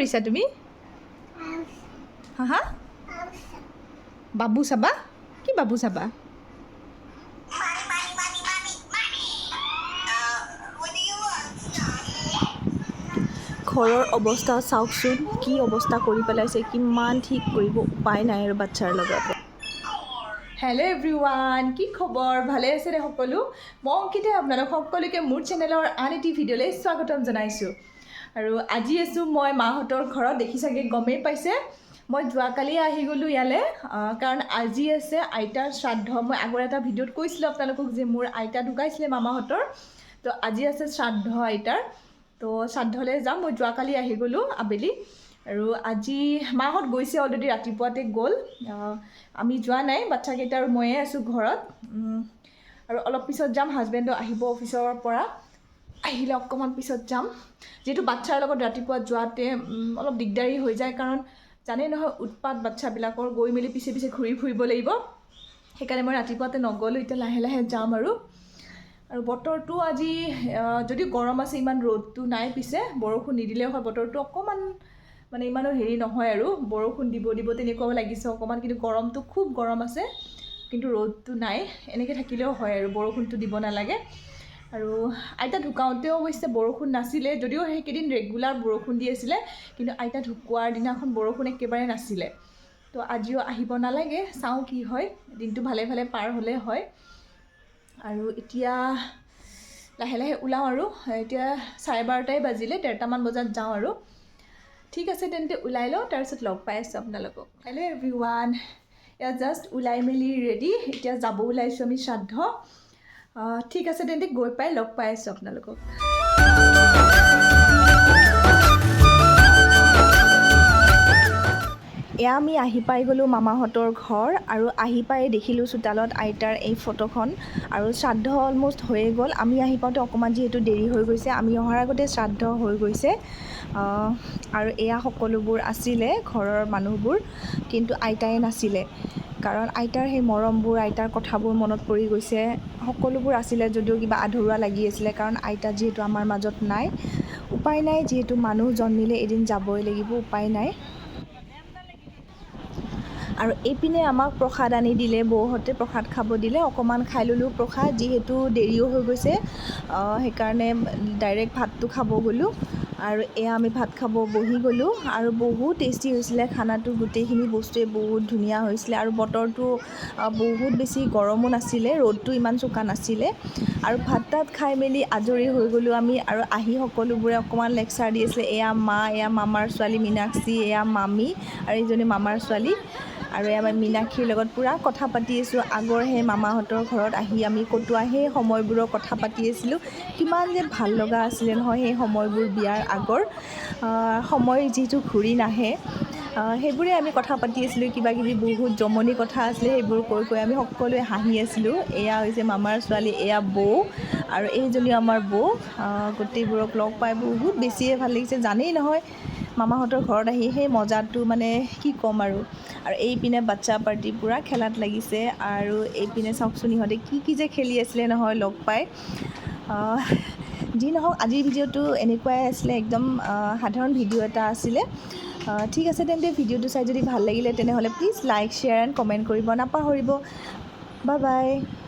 কৰিছা তুমি? হা হা, বাবু চাবা? কি বাবু চাবা? Money, money, money, money, money. What do you want? ঘৰৰ অৱস্থা চাওকচোন, কি অৱস্থা কৰি পেলাইছে। কিমান ঠিক কৰিব, উপায় নাই আৰু বাচ্ছাৰ লগত। হেল্ল' এভৰিৱান, কি খবৰ? ভালে আছেনে সকলো? মই অংকিতাই আপোনালোক সকলোকে মোৰ চেনেলৰ আন এটি ভিডিঅ'লৈ স্বাগতম জনাইছোঁ। আৰু আজি আছোঁ মই মাহঁতৰ ঘৰত, দেখি চাগে গমেই পাইছে। মই যোৱাকালি আহি গ'লোঁ ইয়ালৈ, কাৰণ আজি আছে আইতাৰ শ্ৰাদ্ধ। মই আগৰ এটা ভিডিঅ'ত কৈছিলোঁ আপোনালোকক যে মোৰ আইতা ঢুকাইছিলে মামাহঁতৰ। তো আজি আছে শ্ৰাদ্ধ আইতাৰ, তো শ্ৰাদ্ধলৈ যাম। মই যোৱাকালি আহি গ'লোঁ আবেলি আৰু আজি মাহঁত গৈছে অলৰেডি, ৰাতিপুৱাতে গ'ল। আমি যোৱা নাই, বাচ্ছাকেইটা আৰু ময়ে আছোঁ ঘৰত। আৰু অলপ পিছত যাম, হাজবেণ্ডো আহিব অফিচৰ পৰা, আহিলে অকণমান পিছত যাম। যিহেতু বাচ্ছাৰ লগত ৰাতিপুৱা যোৱাতে অলপ দিগদাৰী হৈ যায়, কাৰণ জানেই নহয় উৎপাত বাচ্ছাবিলাকৰ, গৈ মেলি পিছে পিছে ঘূৰি ফুৰিব লাগিব। সেইকাৰণে মই ৰাতিপুৱাতে নগ'লোঁ, এতিয়া লাহে লাহে যাম আৰু। আৰু বতৰটো আজি যদিও গৰম আছে, ইমান ৰ'দটো নাই। পিছে বৰষুণ নিদিলেও হয়, বতৰটো অকণমান মানে ইমানো হেৰি নহয় আৰু বৰষুণ দিব দিব তেনেকুৱাও লাগিছে অকণমান, কিন্তু গৰমটো খুব গৰম আছে, কিন্তু ৰ'দটো নাই। এনেকৈ থাকিলেও হয় আৰু, বৰষুণটো দিব নালাগে। আৰু আইতা ঢুকাওঁতেও অৱশ্যে বৰষুণ নাছিলে, যদিও সেইকেইদিন ৰেগুলাৰ বৰষুণ দি আছিলে, কিন্তু আইতা ঢুকোৱাৰ দিনাখন বৰষুণ একেবাৰে নাছিলে। তো আজিও আহিব নালাগে, চাওঁ কি হয়, দিনটো ভালে ভালে পাৰ হ'লে হয়। আৰু এতিয়া লাহে লাহে ওলাওঁ আৰু এতিয়া 12:30টাই বাজিলে, 1:30মান বজাত যাওঁ আৰু। ঠিক আছে তেন্তে, ওলাই লওঁ, তাৰপিছত লগ পাই আছোঁ আপোনালোকক। হেল্ল' এভৰিৱান, এয়া জাষ্ট ওলাই মেলি ৰেডি, এতিয়া যাব ওলাইছোঁ আমি শ্ৰাদ্ধ। ঠিক আছে তেন্তে, গৈ পাই লগ পাই আছোঁ আপোনালোকক। এয়া আমি আহি পাই গ'লোঁ মামাহঁতৰ ঘৰ আৰু আহি পাই দেখিলোঁ চোতালত আইতাৰ এই ফটোখন। আৰু শ্ৰাদ্ধ অলম'ষ্ট হৈয়ে গ'ল। আমি আহি পাওঁতে অকণমান যিহেতু দেৰি হৈ গৈছে, আমি অহাৰ আগতে শ্ৰাদ্ধ হৈ গৈছে। আৰু এয়া সকলোবোৰ আছিলে ঘৰৰ মানুহবোৰ, কিন্তু আইতায়ে নাছিলে, কাৰণ আইতাৰ সেই মৰমবোৰ, আইতাৰ কথাবোৰ মনত পৰি গৈছে। সকলোবোৰ আছিলে যদিও কিবা আধৰুৱা লাগি আছিলে, কাৰণ আইতা যিহেতু আমাৰ মাজত নাই। উপায় নাই, যিহেতু মানুহ জন্মিলে এদিন যাবই লাগিব, উপায় নাই। আৰু এইপিনে আমাক প্ৰসাদ আনি দিলে বৌহঁতে, প্ৰসাদ খাব দিলে, অকণমান খাই ল'লোঁ প্ৰসাদ। যিহেতু দেৰিও হৈ গৈছে, সেইকাৰণে ডাইৰেক্ট ভাতটো খাব গ'লোঁ। আৰু এয়া আমি ভাত খাব বহি গ'লোঁ আৰু বহুত টেষ্টি হৈছিলে খানাটো, গোটেইখিনি বস্তুৱে বহুত ধুনীয়া হৈছিলে। আৰু বতৰটো বহুত বেছি গৰমো নাছিলে, ৰ'দটো ইমান চোকা নাছিলে। আৰু ভাত তাত খাই মেলি আজৰি হৈ গ'লোঁ আমি। আৰু আহি সকলোবোৰে অকণমান লেকচাৰ দি আছিলে। এয়া মা, এয়া মামাৰ ছোৱালী মীনাক্ষী, এয়া মামী আৰু এইজনী মামাৰ ছোৱালী। আৰু এয়া আমি মীনাক্ষীৰ লগত পূৰা কথা পাতি আছোঁ। আগৰ সেই মামাহঁতৰ ঘৰত আহি আমি কটোৱা সেই সময়বোৰৰ কথা পাতি আছিলোঁ। কিমান যে ভাল লগা আছিলে নহয় সেই সময়বোৰ, বিয়াৰ আগৰ সময় যিহেতু ঘূৰি নাহে। সেইবোৰে আমি কথা পাতি আছিলোঁ, কিবা কিবি বহুত জমনি কথা আছিলে, সেইবোৰ কৈ কৈ আমি সকলোৱে হাঁহি আছিলোঁ। এয়া হৈছে মামাৰ ছোৱালী, এয়া বৌ আৰু এইজনীও আমাৰ বৌ। গোটেইবোৰক লগ পাই বহুত বেছিয়ে ভাল লাগিছে। জানেই নহয়, মামাহঁতৰ ঘৰত আহি সেই মজাটো মানে কি ক'ম আৰু। আৰু এইপিনে বাচ্ছা পাৰ্টি পূৰা খেলাত লাগিছে। আৰু এইপিনে চাওকচোন, ইহঁতে কি কি যে খেলি আছিলে নহয় লগ পাই। যি নহওক, আজিৰ ভিডিঅ'টো এনেকুৱাই আছিলে, একদম সাধাৰণ ভিডিঅ' এটা আছিলে। ঠিক আছে তেন্তে, ভিডিঅ'টো চাই যদি ভাল লাগিলে, তেনেহ'লে please like, share and comment কৰিব নাপাহৰিব। Bye bye.